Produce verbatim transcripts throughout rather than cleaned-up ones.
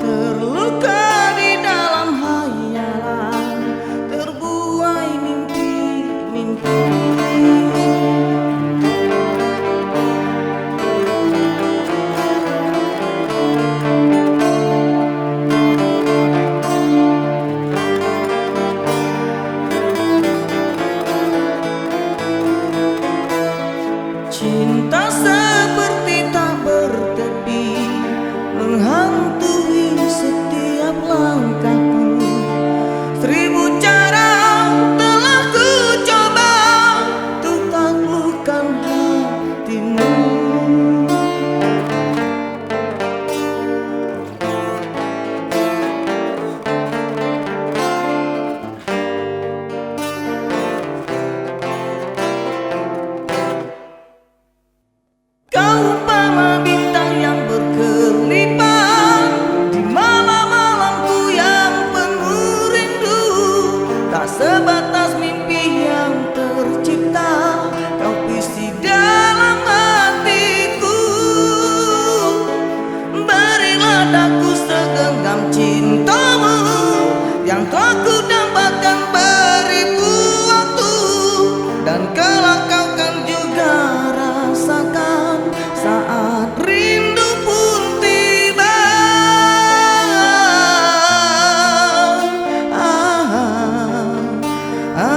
Terluka di dalam hayalan, terbuai mimpi-mimpi. Cinta seperti tak bertepi, menghantui setiap langkahku. Seribu cara telah ku coba untuk taklukkan hatimu. Kau umpama bintang yang berkelipan di malam-malamku yang penuh rindu. Tak sebatas mimpi yang tercipta, kau puisi dalam hatiku. Berilah daku segenggam cintamu yang telah ku dambakan beribu waktu, dan kelak kau kan juga rasakan saat rindu pun tiba. Ah, ah.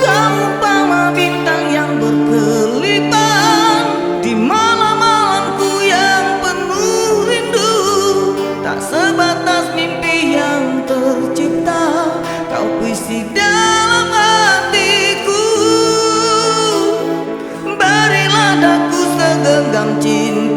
Kau umpama bintang yang berkelipan di malam-malamku yang penuh rindu. Tak sebatas mimpi yang tercipta, kau puisi dalam hatiku. Berilah daku segenggam cinta.